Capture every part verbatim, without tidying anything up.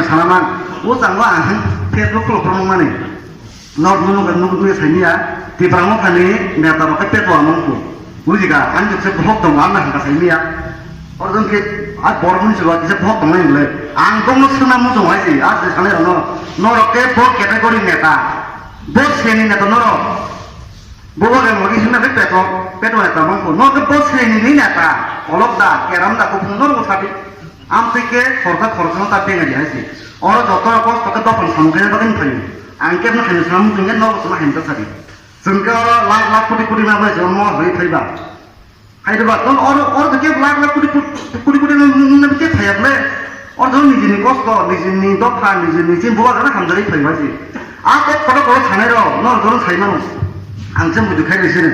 Sana man, o changma ang Facebook klo promo mani. Norok nung nung nung nung saimia, Tipra Motha ni neta rok khe peto among ko. Bujiga, ang jokse bohok tongo, ang na hangka saimia. Orjon khe, a borok ni silo kisa bohok tongo nai le. Ang bongno suna mujung hai si, a je sanai rokno, norok khe bo category neta. Bo seni neta norok. Bo bo rem lagi hina khe peto, peto neta mong ko. Norok khe bo seni ni neta. Olok da, keram da, kuphung norok sadi. Amtwi khe khoroksa khoroksano ta penga di hai se. Oro joto rok kosto khe dophang samung khe bagwi phaio. Ang khe no khaina samung tongya no sama hemta sadi. Chwng khe oro lakh lakh koti koti ma bai jom mo hoi phaiba. Hai ba ton oro oro khe lakh lakh koti koti koti ma khe phaiya ble. Oro jom nijini kosto, nijini dopha, nijini chin buwa gana hamjari phaiba se. A kok koto koto sanai rok no jom sai mano. Ang chem buju khai bai sini.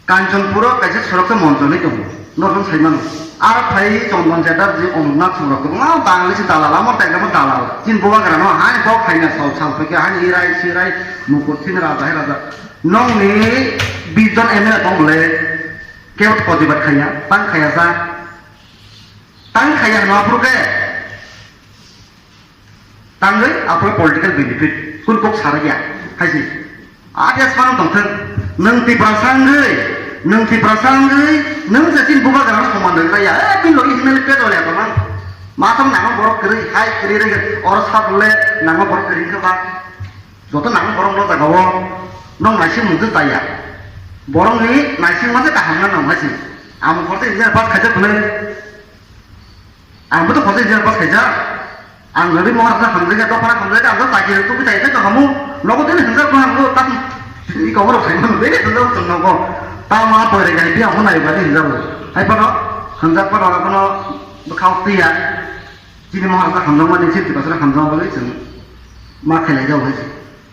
Kanchanpuro kaisa sorok khe monchonwi tongo, norok sai mano. Aro phai Chondon Chatterjee, Omornath Song rok kwbangma Bangladeshi dalal, amo tai lama dalal. Chini bubagrano hai bo khaina sal sal phaikhe, hai Irai Sirai, Mukut Singh Raja hai Raja. Nokni bish jon M L A tong bole, kebo protibad khaiya, tang khaiya sa, tang khaiya hwnma phuru khe. Tangwi aphuru political benefit kun kok sarya hai si. Adia sano tongthang, nang Tiprasa wngwi, nang Tiprasa wngwi, nang se chini bubagrano soman rwkra ya, eh, bini logi hinmani pet wale tongma. Matham nango borok kwrwi, hai kwrwi rege, oro sat le nango borok kwrwi khe ba. Joto nango borok no jaga o, nong naising mung je chaya. Borok ni naising ma je kaham na nong hai si. Amo korte engineer pass khaijak bwle. Ang bo to khosai jeng bas kaijak. Ang jodi mo harsa hamjai ga, dophana hamjai ga, ang to taki tu bitai ta kamu. Nogo tini hamjak ko ang bo tak. Ni ko ro khai man be ni hamjak tong nogo. Ta ma pore ga dia ho nai ba ni hamjak. Hai pano hamjak pano pano khau tiya. Chini mo harsa hamjak mani chini basra hamjak ba ni chini. Ma khelai jao hai.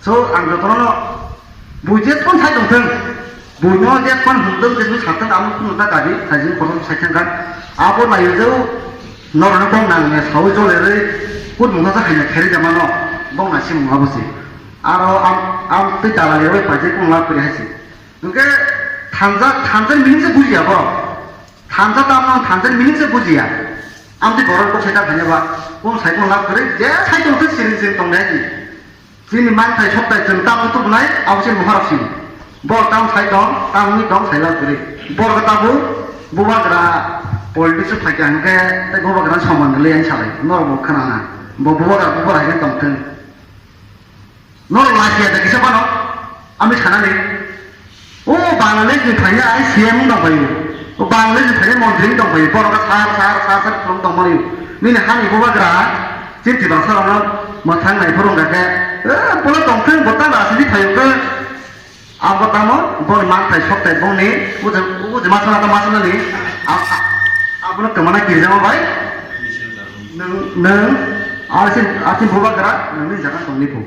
So, ang jotono bui je phone sai tongthung, buino je phone hwnthung, je phone sathung, amo phone ta kadi, saijin kotor sai thangkha. Abo nayo je norokno bong nang ne sawi jole rwi, kut mungsa sa haina kherwi da mano, bong na simung abo se. Aro am, am tei dalali rwi paijak kung lab kri hai se. Hwnkhe thansa, thansa meaning se bujiya bo. Thansa tamo thansa meaning se bujiya. Am tei borok kok sai ta thanya ba, kung sai kung lab kri, je sai tongthung siring siring tong nai. Chini manthai sokthai chwng tamo tubunai, abo se muharok sini. Bo tamo sai tong, tamo wngwi tong, sai lab kwrwi. Borok tabuk bubagra politics o phaikha hwnkhe, tei bubagra soman rwlai ani salai. Norok bo khwnana. Bo bubagra, bubagra hai khe tongthung. Norok lachiya da kisa phano, ami sanani. O Bangladesh ni phaina ai C M wng tongphaio. O Bangladesh ni phaina montri wng tongphaio. Borok sar, sar, sar, sar wng tongmani. Nini hani bubagra, chini Tiprasa rokno mwthang nai phuru wngkha khe, eh, bono tongthung, bo tamo asadi phaio khe. Abo tamo, boni manthai sokthai bongni, uja, uja masana ta masanani, a, a, abono kwmana kirjama bai. Nwng, nwng, asin, asin bubagra, nwngni jaga tongni phu.